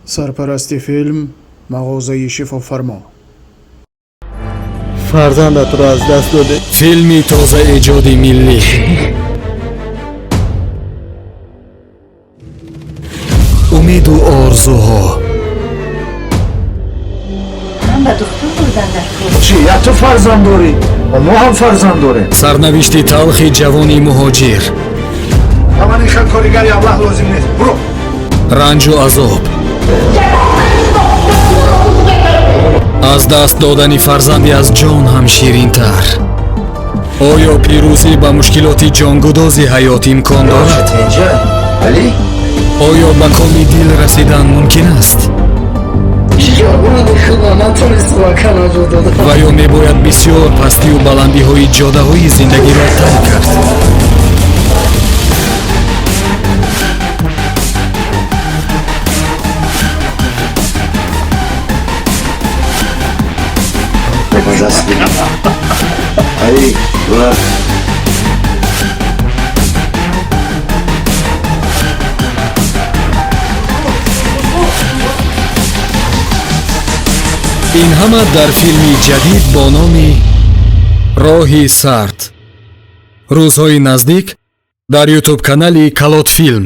Сарпарасти филм мағозаи Шифофармо. Фарзандатро аз даст додӣ. Филми тозаэҷоди миллӣ. Умеду орзуҳо. Ман ба духтур бурдан дар кор. Чӣ, я ту фарзанд дорӣ, мо ҳам фарзанд дорем. Сарнавишти талхи ҷавони муҳоҷир. Ба ман ин хел коригари аблаҳ лозим нест, буро. Ранҷу азоб. Аз даст додани фарзанди аз ҷон ҳам ширинтар. Оё пирӯзӣ ба мушкилоти ҷонгудози ҳаёт имкон дорад? Али. Оё ба коми дил расидан мумкин аст? Ҷавони худо натонистам аканаҷо додам. Ва ё мебояд бисёр пастию баландиҳои ҷодаҳои зиндагиро тай кард? Даст бигир. Али, бура. Ин ҳама дар филми ҷадид бо номи Роҳи сард. Рӯзҳои наздик дар ютуб канали Калотфилм.